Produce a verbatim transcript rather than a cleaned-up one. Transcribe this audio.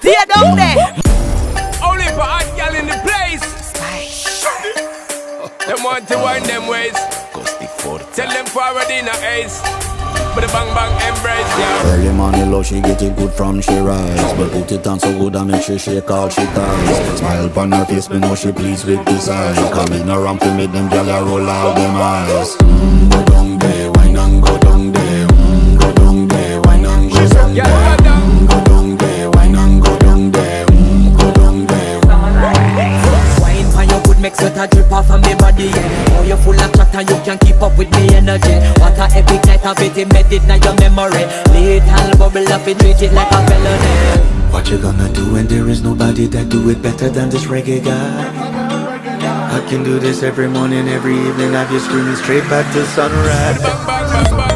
Dia dong deh. Only for hot girl in the place. Dem want to wind dem waist. Tell dem forward in a ace. But the bang bang embrace, yeah. Early morning low, she get it good from she rise. But put it on so good and make she shake all she ties. Smile upon her face, me know she pleased with this eyes. Coming around to make dem gyal a roll out dem eyes. Mm, go down there, wine and go down there. Mm, go down there, wine and go down there. Mm, go down there, wine and go down there. Mm, go down there. Wine pon your good, make sweat a drip off of me body, yeah. Oh, you full of chat and you can't keep up with me energy. Water every night, have it embedded in your memory. Little bubble up and treat it like a felony. What you gonna do when there is nobody that do it better than this reggae guy? I can do this every morning, every evening, have you screaming straight back to sunrise.